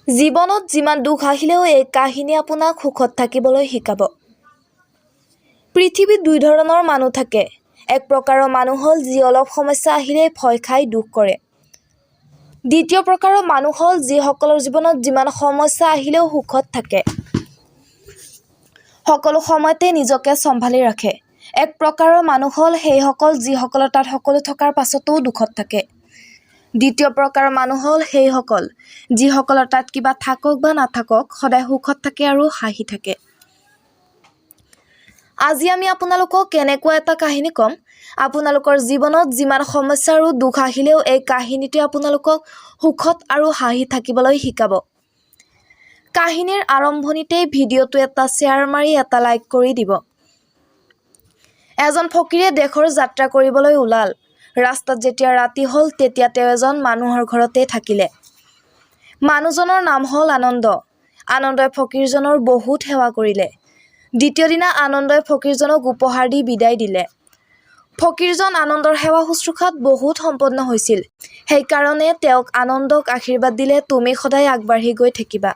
জীৱনত যিমান দুখ আহিলেও এই কাহিনীয়ে আপোনাক সুখত থাকিবলৈ শিকাব। পৃথিৱীত দুই ধৰণৰ মানুহ থাকে। এক প্ৰকাৰৰ মানুহ হ'ল যি অলপ সমস্যা আহিলেই ভয় খাই দুখ কৰে। দ্বিতীয় প্ৰকাৰৰ মানুহ হ'ল যিসকলৰ জীৱনত যিমান সমস্যা আহিলেও সুখত থাকে। সকলো সময়তে নিজকে চম্ভালি ৰাখে। এক প্ৰকাৰৰ মানুহ হ'ল সেইসকল যিসকলৰ তাত সকলো থকাৰ পাছতো দুখত থাকে। দ্বিতীয় প্ৰকাৰৰ মানুহ হ'ল সেইসকল যিসকলৰ তাত কিবা থাকক বা নাথাকক সদায় সুখত থাকে আৰু হাঁহি থাকে। আজি আমি আপোনালোকক কেনেকুৱা এটা কাহিনী ক'ম, আপোনালোকৰ জীৱনত যিমান সমস্যা আৰু দুখ আহিলেও এই কাহিনীটোৱে আপোনালোকক সুখত আৰু হাঁহি থাকিবলৈ শিকাব। কাহিনীৰ আৰম্ভণিতেই ভিডিঅ'টো এটা শ্বেয়াৰ মাৰি এটা লাইক কৰি দিব। এজন ফকীৰে দেশৰ যাত্ৰা কৰিবলৈ ওলাল। ৰাস্তাত যেতিয়া ৰাতি হ'ল, তেতিয়া তেওঁ এজন মানুহৰ ঘৰতে থাকিলে। মানুহজনৰ নাম হ'ল আনন্দ। আনন্দই ফকীৰজনৰ বহুত সেৱা কৰিলে। দ্বিতীয় দিনা আনন্দই ফকীৰজনক উপহাৰ দি বিদায় দিলে। ফকীৰজন আনন্দৰ সেৱা শুশ্ৰূষাত বহুত সম্পন্ন হৈছিল। সেইকাৰণে তেওঁক আনন্দক আশীৰ্বাদ দিলে, তুমি সদায় আগবাঢ়ি গৈ থাকিবা।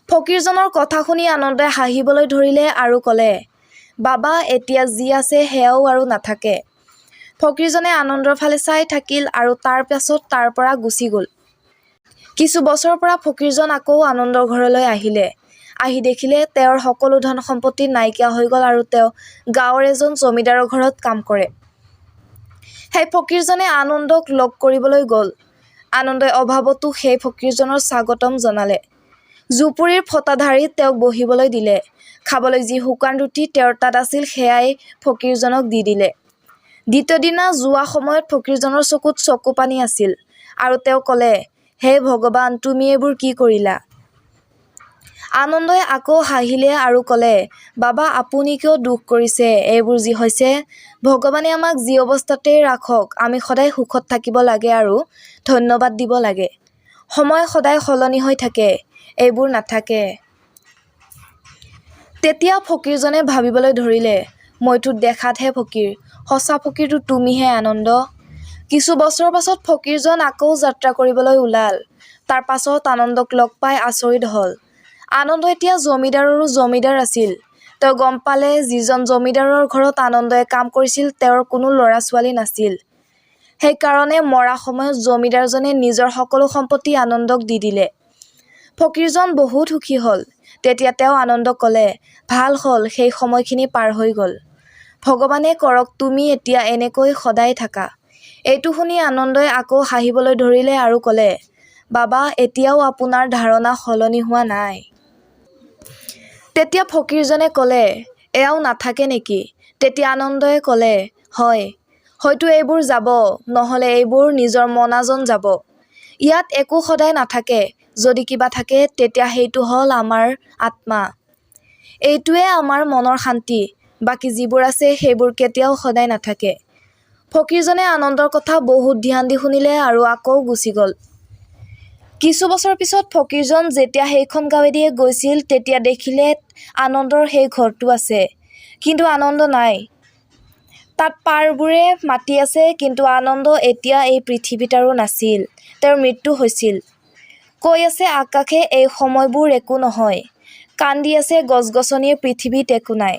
ফকীৰজনৰ কথা শুনি আনন্দই হাঁহিবলৈ ধৰিলে আৰু ক'লে, বাবা, এতিয়া যি আছে সেয়াও আৰু নাথাকে। ফকীৰজনে আনন্দৰ ফালে চাই থাকিল আৰু তাৰ পাছত তাৰ পৰা গুচি গ'ল। কিছু বছৰৰ পৰা ফকীৰজন আকৌ আনন্দৰ ঘৰলৈ আহিলে। আহি দেখিলে তেওঁৰ সকলো ধন সম্পত্তি নাইকিয়া হৈ গ'ল আৰু তেওঁ গাঁৱৰ এজন জমিদাৰৰ ঘৰত কাম কৰে। সেই ফকীৰজনে আনন্দক লগ কৰিবলৈ গ'ল। আনন্দই অভাৱতো সেই ফকীৰজনৰ স্বাগতম জনালে। জুপুৰিৰ ফটা ঢাৰিত তেওঁক বহিবলৈ দিলে। খাবলৈ যি শুকান ৰুটি তেওঁৰ তাত আছিল, সেয়াই ফকীৰজনক দি দিলে। দ্বিতীয় দিনা যোৱা সময়ত ফকীৰজনৰ চকুত চকুপানী আছিল আৰু তেওঁ ক'লে, হে ভগৱান, তুমি এইবোৰ কি কৰিলা? আনন্দই আকৌ হাঁহিলে আৰু ক'লে, বাবা, আপুনি কিয় দুখ কৰিছে? এইবোৰ যি হৈছে, ভগৱানে আমাক যি অৱস্থাতেই ৰাখক, আমি সদায় সুখত থাকিব লাগে আৰু ধন্যবাদ দিব লাগে। সময় সদায় সলনি হৈ থাকে, এইবোৰ নাথাকে। তেতিয়া ফকীৰজনে ভাবিবলৈ ধৰিলে, মইতো দেখাতহে ফকীৰ, সঁচা ফকীৰটো তুমিহে আনন্দ। কিছু বছৰৰ পাছত ফকীৰজন আকৌ যাত্ৰা কৰিবলৈ ওলাল। তাৰ পাছত আনন্দক লগ পাই আচৰিত হ'ল। আনন্দ এতিয়া জমিদাৰৰো জমিদাৰ আছিল। তেওঁ গম পালে, যিজন জমিদাৰৰ ঘৰত আনন্দই কাম কৰিছিল, তেওঁৰ কোনো ল'ৰা ছোৱালী নাছিল। সেইকাৰণে মৰা সময়ত জমিদাৰজনে নিজৰ সকলো সম্পত্তি আনন্দক দি দিলে। ফকীৰজন বহুত সুখী হ'ল। তেতিয়া তেওঁ আনন্দক ক'লে, ভাল হ'ল, সেই সময়খিনি পাৰ হৈ গ'ল। ভগৱানে কৰক তুমি এতিয়া এনেকৈ সদায় থাকা। এইটো শুনি আনন্দই আকৌ হাঁহিবলৈ ধৰিলে আৰু ক'লে, বাবা, এতিয়াও আপোনাৰ ধাৰণা সলনি হোৱা নাই। তেতিয়া ফকীৰজনে ক'লে, এয়াও নাথাকে নেকি? তেতিয়া আনন্দই ক'লে, হয়, হয়তো এইবোৰ যাব, নহ'লে এইবোৰ নিজৰ মনাজন যাব। ইয়াত একো সদায় নাথাকে। যদি কিবা থাকে, তেতিয়া সেইটো হ'ল আমাৰ আত্মা। এইটোৱে আমাৰ মনৰ শান্তি। বাকী যিবোৰ আছে, সেইবোৰ কেতিয়াও সদায় নাথাকে। ফকীৰজনে আনন্দৰ কথা বহুত ধ্যান দি শুনিলে আৰু আকৌ গুচি গ'ল। কিছু বছৰ পিছত ফকীৰজন যেতিয়া সেইখন গাঁৱেদিয়ে গৈছিল, তেতিয়া দেখিলে আনন্দৰ সেই ঘৰটো আছে, কিন্তু আনন্দ নাই। তাত পাৰবোৰে মাতি আছে, কিন্তু আনন্দ এতিয়া এই পৃথিৱীত আৰু নাছিল। তেওঁৰ মৃত্যু হৈছিল। কৈ আছে আকাশে, এই সময়বোৰ একো নহয়। কান্দি আছে গছ গছনিয়ে, পৃথিৱীত একো নাই।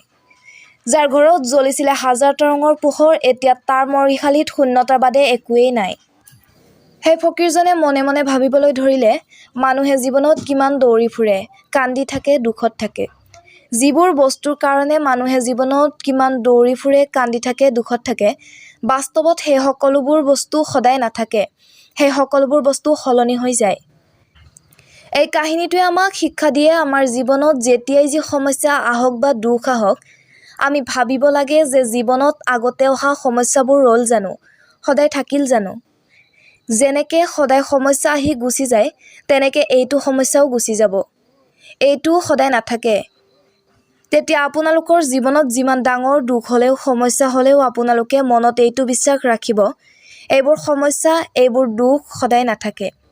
যাৰ ঘৰত জ্বলিছিলে হাজাৰটা ৰঙৰ পোহৰ, এতিয়া তাৰ মৰিশালিত শূন্যতাৰ বাদে একোৱেই নাই। সেই ফকীৰজনে মনে মনে ভাবিবলৈ ধৰিলে, মানুহে জীৱনত কিমান দৌৰি ফুৰে, কান্দি থাকে, দুখত থাকে। যিবোৰ বস্তুৰ কাৰণে মানুহে জীৱনত কিমান দৌৰি ফুৰে, কান্দি থাকে, দুখত থাকে, বাস্তৱত সেই সকলোবোৰ বস্তু সদায় নাথাকে। সেই সকলোবোৰ বস্তু সলনি হৈ যায়। এই কাহিনীটোৱে আমাক শিক্ষা দিয়ে, আমাৰ জীৱনত যেতিয়াই যি সমস্যা আহক বা দুখ আহক, আমি ভাবিব লাগে যে জীৱনত আগতে অহা সমস্যাবোৰ ৰ'ল জানো? সদায় থাকিল জানো? যেনেকৈ সদায় সমস্যা আহি গুচি যায়, তেনেকৈ এইটো সমস্যাও গুচি যাব। এইটোও সদায় নাথাকে। তেতিয়া আপোনালোকৰ জীৱনত যিমান ডাঙৰ দুখ হ'লেও, সমস্যা হ'লেও আপোনালোকে মনত এইটো বিশ্বাস ৰাখিব, এইবোৰ সমস্যা, এইবোৰ দুখ সদায় নাথাকে।